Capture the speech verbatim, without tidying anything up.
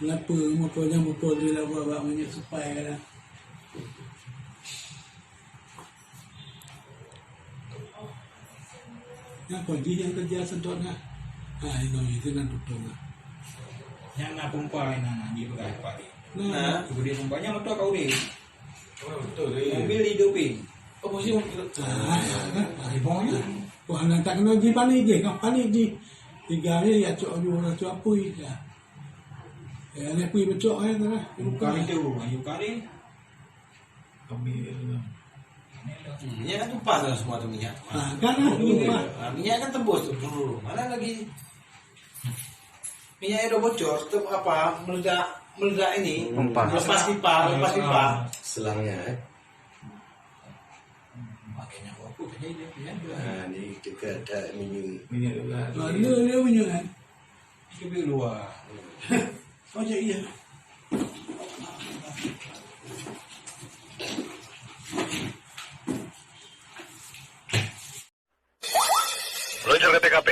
Lapeu, mupul nyang mupul di lawa bak minyeuk supai ka dah. Nyang kau jih nyang kerja sedot nah. Ha, inoe jih tu nan tutong nah. Nyang na pompa nyang na jipeugah Pak Dek. Nah. Nah, ibu dia pompa nyang motor kau deh. Oh, betul, eh. Mobil hidupin. Oh, mesti mobil. Ah, ya, kan? Ah, ibongnya. Wah, nak tak kena ji panik ji, kan panik ji. Tiga hari ya cok ju, ya cok apui ya. Ya, ni apui becok ya, kan? Bukan itu, bukan itu. Kami, eh, Hmm, minyak kan tumpah tu semua tu minyak. Ah, kan, ah, tumpah. Ah, minyak kan tembus tu. Mana lagi? Minyak itu bocor, tetap apa, meledak, meledak ini. Pompa. Lepas pipa, lepas pipa. Selangnya, eh. Makanya aku tadi dia punya. Ah, ni kita ada minyak. Minyak juga. Ah, dia, dia minyak kan? Kita beli luar. Oh, ya, iya. Meluncur ke T K P.